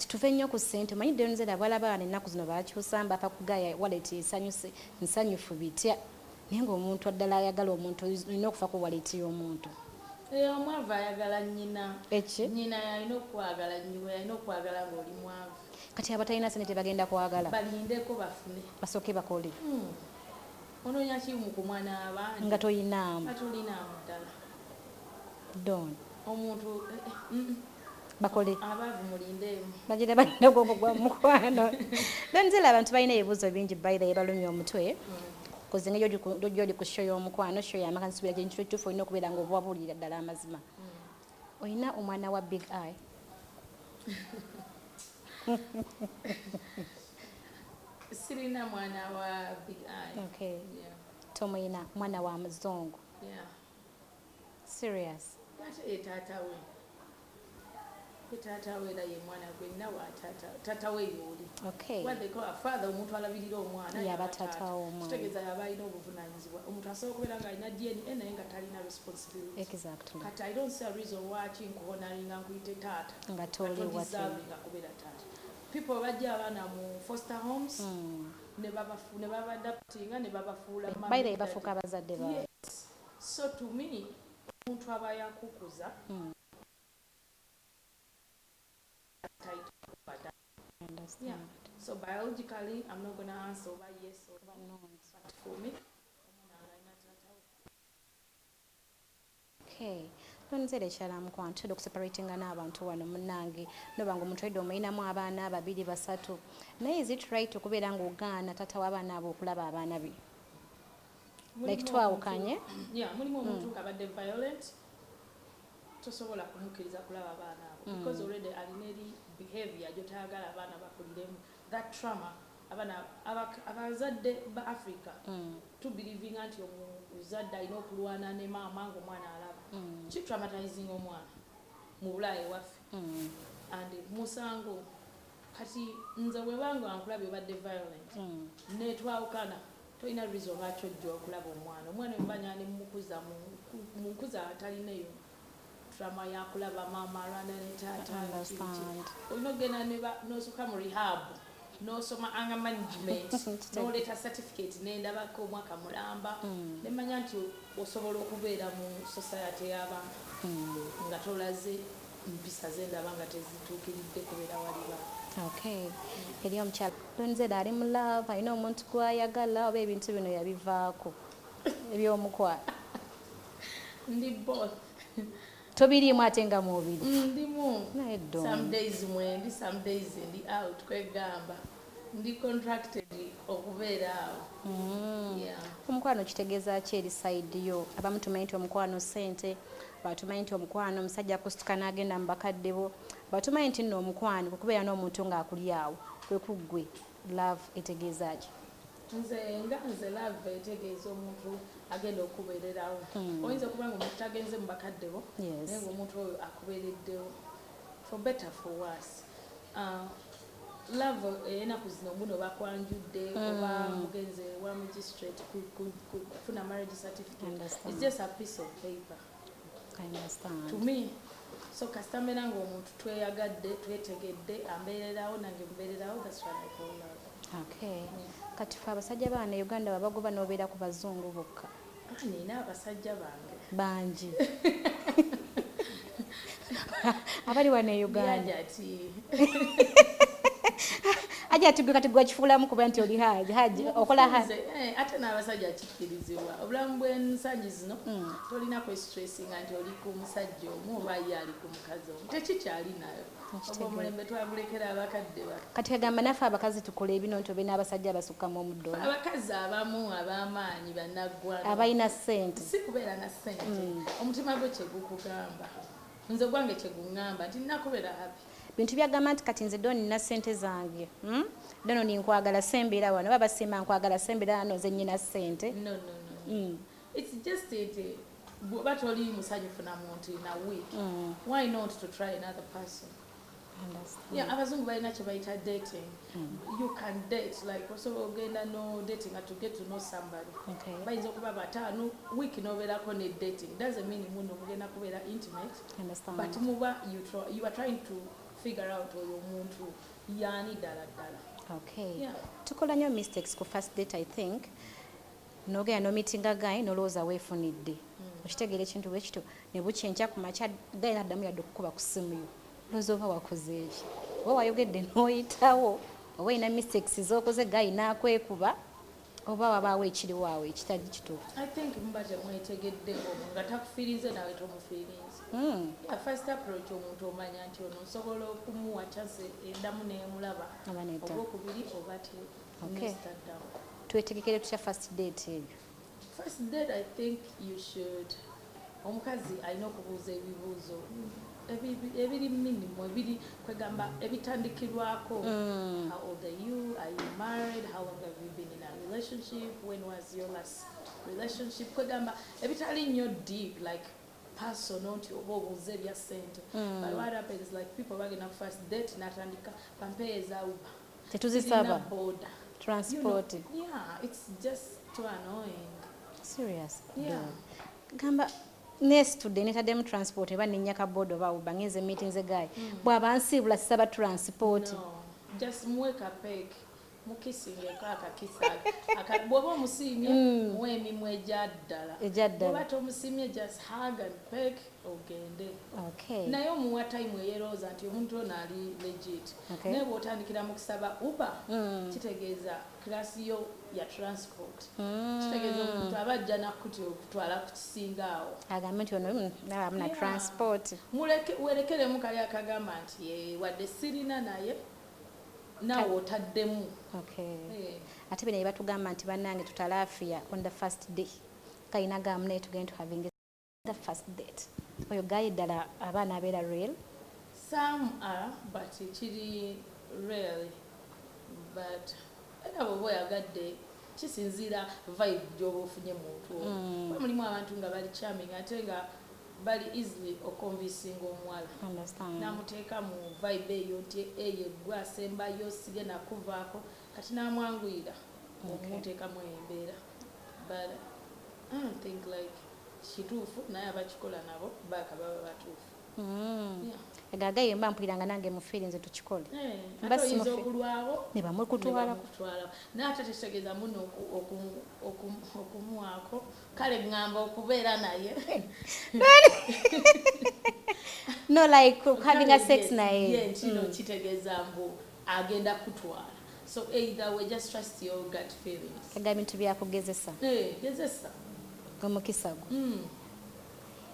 Kati tuve nnyo ku ssente. Omanyi Don Zella bw'alaba ennaku zino bakyusa, bafa kugaya wallet esanyuse, nsanyufu bitya, naye ng'omuntu addala ayagala omuntu, olina okufa ku wallet y'omuntu. Omwavu ayagala nnyina. Eki? Nnyina yalina okwagala, nnyina yalina okwagala ng'oli mwavu. Kati abatalina ssente tebagenda kwagala? Balindeko bafune. Basooke bakole. Onoonya kimu ku mwana abandi nga toyinaamu. Nga tolinaamu ddala. Don. Omuntu Bakole. Abaavu mulindeemu. Bagira balina ogwongo gwa mukwano. Don Zella, abantu balina ebibuuzo bingi, by the way, balumya omutwe koze engeri gyoli ku show y'omukwano, show y'amaka, nsuubira gye nkiro kituufu olina okubeera nga obabuulira ddala amazima. Olina omwana wa Big Eye? Sirina mwana wa Big Eye. Okay. Yeah. Tomuyina mwana wa muzungu? Yeah. Serious? Ate ye taata we, ye taata we, era ye mwana gwe nina wa taata, taata we yooli. What they call a father, omuntu alabirira omwana. Yaba yaba taata w'omwana. Kitegeeza yaba alina obuvunaanyizibwa. Omuntu asobola okubeera ng'alina DNA naye nga talina responsibility. Kati I don't see a reason lwaki nkuhonoringa, nkuyite taata nga toli wate. Todeservinga kubeera taata. People bajja abaana mu foster homes ne babadoptinga ne babafuula mummy By the way, and bafuuka daddy. abazadde baabwe. Yes. So to me, omuntu aba yakukuza title kuba taata. Understand. Yeah. So biologically, I'm not gonna answer oba yes or Oba no. not. But for me, omwana wange alina taata we. Okay. Don Zella, ekyala mukwano, tutera okuseparatinga n'abantu wano munnange, noba nga omuntu edda omuyinamu abaana babiri, basatu, naye is it right okubeera ng'ogaana taata w'abaana abo okulaba abaana be? Like Mulimu twawukanye. Yeah, mulimu omuntu ng'abadde violent, tosobola kumukkiriza kulaba abaana abo because already alina eri behavior gyotayagala abaana bakuliremu, that trauma. Abaana abazadde ba Africa tubelievinga nti omuzadde alina okulwana ne maama ng'omwana alaba. Kitraumatizing omwana mu Bulaaya ewaffe and musango. Kati nze bwebanga nkulabye obadde violent netwawukana, tolina reason lwaki ojja okulaba omwana. Omwana mbanya ne mukuza mu nkuza atalina eyo trauma yakulaba maama alwana ne taata. Olina okugenda n'osooka mu rehab, n'osoma anger management, n'oleeta certificate nendabako omwaka mulamba, nemanya nti osobola okubeera mu society y'abantu nga tolaze mpisa zendaba nga tezituukiridde kubeera wali bantu. Okay, eri omukyala Don Zella ali mu love, alina omuntu gwayagala, oba ebintu bino yabivaako ebyomukwano? Ndi both. Tobiriimu ate nga mubiri? Ndimu. Naye Don. Some days mwendi, some days ndi out. Kwegamba ndi contracted okubeera awo. Yeah. Omukwano kitegeeza ki eri side yo? Abamu tumanyi nti omukwano ssente, batumanyi nti omukwano omusajja akusituka n'agenda mu bakadde bo, batumanyi nti nno omukwano kukubeera n'omuntu ng'akuli awo kwe kuggwe. Love etegeeza ki? Nze nga nze, love etegeeza omuntu agenda okubeererawo. Oyinza okuba nga omuntu tagenze mu bakadde bo, naye ngaomuntu oyo akubeereddewo for better, for worse. Love enaku zino muno bakwanjudde oba mugenze wa magistrate kufuna marriage certificate. Understand. It's just a piece of paper I understand. to me. So kasita mbeera nga omuntu tweyagadde, twetegedde, ambeererawo nange mbeererawo, that's what I call love. Okay, kati fe abasajja baana e Uganda babagoba n'obeera ku bazungu bokka. Ah, nina abasajja bange. Bangi abali wano e Uganda? Ati. Aja ati gwe kati gwakifuulamu kuba nti oli haji, haji okola haji. Nze, ate n'abasajja kikkirizibwa. Obulamu bw'ensangi zino tolina kwestressinga nti oli ku musajja omu oba ye ali ku mukazi omu, tekikyali nayo. Nkitegeera. Ogwo omulembe twagulekera abakadde baffe. Kati kagamba naffe abakazi tukola ebino nti obe n'abasajja abasukkamu omuddo omu. Abakazi abamu ab'amaanyi bannaggwano Abalina ssente. Si kubeera na ssente, omutima gwe kyegukugamba. Nze gwange kyeguŋŋamba nti nnakubeera happy. Bintu byagamba nti kati nze Don nina ssente zange, Dono ninkwagala sembeera wano, oba basimba nkwagala sembeera wano, nze nyina ssente. No. It's just nti bw'oba toli musanyufu na muntu in a week, why not to try another person? Yeah, abazungu balina kye bayita dating. You can date, like osobola ogenda no dating to get to know somebody. Bayinza okuba bataano week nobeerako ne dating. Doesn't mean muno mugenda kubeera intimate, Understand. but muba you are trying to figure out oyo omuntu. Yaani ddala ddala. Okay. Yeah. Tukola nnyo mistakes ku first date, I think. Nogenda n'omeetinga guy, nolowooza weefunidde. Okitegeera ekintu bwe kityo, ne bukya enkya ku makya, guy naddamu yadde okukuba ku ssimu yo. Olowooza oba wakoze eki, oba wayogedde n'oyitawo, oba olina mistakes z'okoze, guy n'akwekuba, oba wabaawo ekiriwo awo ekitali kituufu? I think muba temwetegedde omwo, nga takufiirinze nawe tomufiirinze. Yeah, first approach, omuntu omanya nti ono nsobola okumuwa chance endamu nemulaba Oba nedda. oba okubiri oba te. Nestaddawo. Twetegekere tutya first date eyo? First date, I think you should, omukazi alina okubuuza ebibuuzo ebiri minimum, ebiri kwegamba ebitandikirwako. How old are you? Are you married? How long have you been in a relationship? When was your last relationship? Kwegamba ebitali nnyo deep, like personal, nti oba obuuza ebya ssente. But what happens, like, people bagenda ku first date natandika pampeeza Uber. Tetuzisaba. Sirina boda. Transport. You know, yeah, it's just too annoying. Serious? Yeah. Gamba nesitudde netaddemu transport, eba nenya kaboda oba Uber, ngenze meetinze guy, bw'aba nsiibula sisaba transport. No, just muwe kapeck, mukisingeko akakisa. Bw'oba omusiimye, muwe emimwa egya ddala. Egya ddala. Bw'oba tomusiimye, just hug and peck, ogende. Naye omuwa time eyerowooza nti omuntu ono ali legit. Naye bw'otandikira mu kusaba Uber, kitegeeza class yo ya transport, kitegeeza omuntu aba ajja nakkuti okutwala ku kisinga awo. Agambe nti ono nabamu na transport. Muleke, werekeremu kali akagamba nti, "Eh, wadde sirina, naye naawe otaddemu." Eh. Ate bino batugamba nti bannange tutalaafiya on the first day, kalina gamu naye tugende to having the first date, oyo guy ddala abaana abeera real? Some are, but kiri rarely. But era bw'oba oyagadde, kisinziira vibe gy'oba ofunye muntu oyo. Kuba mulimu abantu nga bali charming, ate nga bali easily oconvincinga omuwala. Understand. Namuteeka mu vibe eyo nti eyo eggwe asembayo, sigenda kuvaako kati, namwanguyira okumuteekamu eyo embeera. But I don't think like kituufu, naye abakikola nabo baaka baba batuufu. Yeah. Agagaye mba mpulira nga nange mufiiri nze tukikole. Eh, Mba ate oyinza simufi- okulwawo ne bamukutwalako. ne bamukutwalako. Naye ate tekitegeeza muno okumuwaako, kale ŋŋamba okubeera naye. No, like having a Kale sex yes, naye. ye nkino kitegeeza mbu agenda kutwala. So either way, just trust your gut feelings. Kaga bintu byakugezesa. Eh, gezesa. Omukisa gwo.